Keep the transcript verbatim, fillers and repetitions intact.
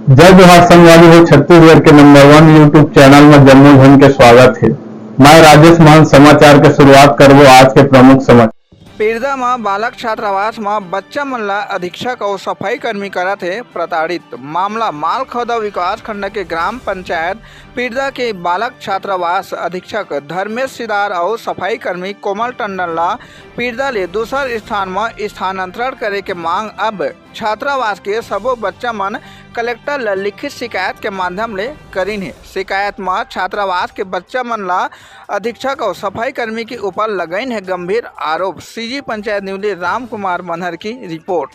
जय जोहार संगवारी हो, छत्तीसगढ़ के नंबर वन YouTube चैनल में जम्मो झन के स्वागत हे। मैं राजेश महंत। समाचार के शुरुआत करबो आज के प्रमुख समाचार। पीरदा म बालक छात्रावास म बच्चा मन ला अधीक्षक अउ सफाई कर्मी करत हे प्रताड़ित। मामला मालखौदा विकास खंड के ग्राम पंचायत पीरदा के बालक छात्रावास अधीक्षक धर्मेश सिदार अउ सफाई कर्मी कोमल टंडन ला पीरदा ले दूसर स्थान म स्थानांतरण करे के मांग अब छात्रावास के सबो बच्चा मन कलेक्टर ल लिखित शिकायत के माध्यम ले करिन हे। शिकायत म छात्रावास के बच्चा मन ला अधीक्षक अउ सफाई कर्मी के ऊपर लगाइन हे गंभीर आरोप। सीजी पंचायत निवली राम कुमार मनहर की रिपोर्ट।